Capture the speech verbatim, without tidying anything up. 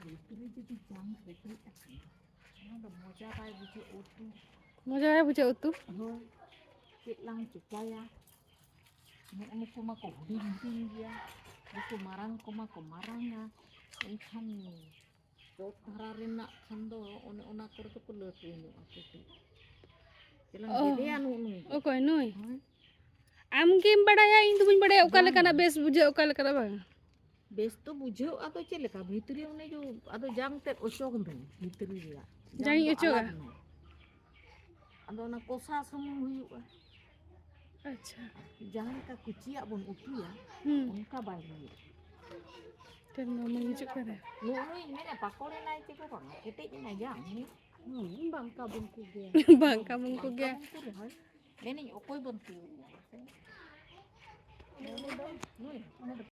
ᱵᱷᱤᱛᱨᱤ ᱡᱩᱫᱤ ᱡᱟᱝ ᱠᱮᱴᱮᱡ ᱟᱠᱟᱱᱟ, ᱚᱱᱟ ᱫᱚ ᱢᱚᱡᱟ ᱵᱟᱭ ᱵᱩᱡᱷᱟᱹᱜ ᱩᱛᱩ᱾ ᱢᱚᱡᱟ ᱵᱟᱭ ᱵᱩᱡᱷᱟᱹᱜ ᱩᱛᱩ᱾ ᱦᱳᱭ, ᱪᱮᱫ ᱞᱟᱝ ᱪᱮᱠᱟᱭᱟ? ᱱᱩᱜᱼᱩ ᱱᱩᱠᱩ ᱢᱟᱠᱚ ᱦᱩᱰᱤᱧ ᱦᱩᱰᱤᱧ ᱜᱮᱭᱟ, ᱱᱩᱠᱩ ᱢᱟᱨᱟᱝ ᱠᱚᱢᱟ ᱠᱚ ᱢᱟᱨᱟᱝᱟ, ᱮᱱᱠᱷᱟᱱ ᱪᱚᱴ ᱫᱷᱟᱨᱟ ᱨᱮᱱᱟᱜ ᱠᱷᱟᱱ ᱫᱚ ᱚᱱᱮ ᱚᱱᱟ ᱠᱚᱨᱮ ᱫᱚᱠᱚ ᱞᱟᱹᱴᱩ ᱧᱚᱜᱼᱟ ᱠᱟᱹᱴᱤᱡ᱾ ᱪᱮᱞᱟᱝ ᱚ᱾ ᱜᱮᱫᱮᱭᱟ ᱱᱩᱜᱼᱩ ᱱᱩᱭ ᱫᱚ᱾ ᱚᱠᱚᱭ ᱱᱩᱭ? ᱦᱳᱭ᱾ ᱟᱢ ᱜᱮᱢ ᱵᱟᱲᱟᱭᱟ, ᱤᱧ ᱫᱚ ᱵᱟᱹᱧ ᱵᱟᱲᱟᱭᱟ ᱚᱠᱟ ᱵᱟᱝ᱾ ᱞᱮᱠᱟᱱᱟᱜ ᱵᱮᱥ ᱵᱩᱡᱷᱟᱹᱜ, ᱚᱠᱟ ᱞᱮᱠᱟᱱᱟᱜ ᱵᱟᱝ᱾ ᱵᱮᱥ ᱫᱚ ᱵᱩᱡᱷᱟᱹᱜᱼᱟ, ᱟᱫᱚ ᱪᱮᱫ ᱞᱮᱠᱟ ᱵᱷᱤᱛᱨᱤ ᱚᱱᱮ ᱡᱚ ᱟᱫᱚ ᱡᱟᱝ ᱛᱮᱫ ᱚᱪᱚᱜ ᱢᱮ ᱵᱷᱤᱛᱨᱤ ᱨᱮᱭᱟᱜ᱾ ᱡᱟᱝ ᱤᱧ ᱫᱚ ᱚᱪᱚᱜᱟ? ᱟᱞᱟᱜᱽ ᱢᱮ᱾ ᱟᱫᱚ ᱚᱱᱟ ᱠᱚᱥᱟ ᱥᱩᱢᱩᱝ ᱦᱩᱭᱩᱜᱼᱟ᱾ ᱟᱪᱪᱷᱟ᱾ ᱡᱟᱦᱟᱸ ᱞᱮᱠᱟ ᱠᱩᱪᱤᱭᱟᱜ ᱵᱚᱱ ᱩᱛᱩᱭᱟ, ᱦᱩᱸ᱾ ᱚᱱᱠᱟ ᱵᱟᱭ ᱦᱩᱭᱩᱜᱼᱟ᱾ ᱛᱮ ᱢᱟᱢᱟ ᱦᱤᱡᱩᱜ ᱠᱟᱱᱟ᱾ ᱱᱩᱜᱼᱩ ᱱᱩᱭ ᱢᱮᱱᱟ ᱯᱟᱠᱚᱲ ᱮᱱᱟᱭ ᱪᱮ ᱠᱚ ᱵᱟᱝᱟ, ᱠᱮᱴᱮᱡ ᱮᱱᱟᱭ ᱡᱟᱝ᱾ ᱦᱩᱸ, ᱵᱟᱝ ᱠᱟᱵᱚᱱ ᱠᱚᱜᱮᱭᱟ᱾ ᱵᱟᱝ ᱠᱟᱵᱚᱱ ᱠᱚᱜᱮᱭᱟ᱾ ᱵᱟᱝ ᱠᱟᱵᱚᱱ ᱠᱚ ᱨᱮᱦᱚᱸ, ᱢᱮᱱᱟᱹᱧ ᱚᱠᱚᱭ ᱵᱚᱱ ᱛᱤᱭᱳᱜ ᱮᱭᱟ ᱢᱟᱥᱮ? ᱱᱩᱭ ᱫᱚ, ᱱᱩᱭ, ᱩᱱᱤ ᱫᱚ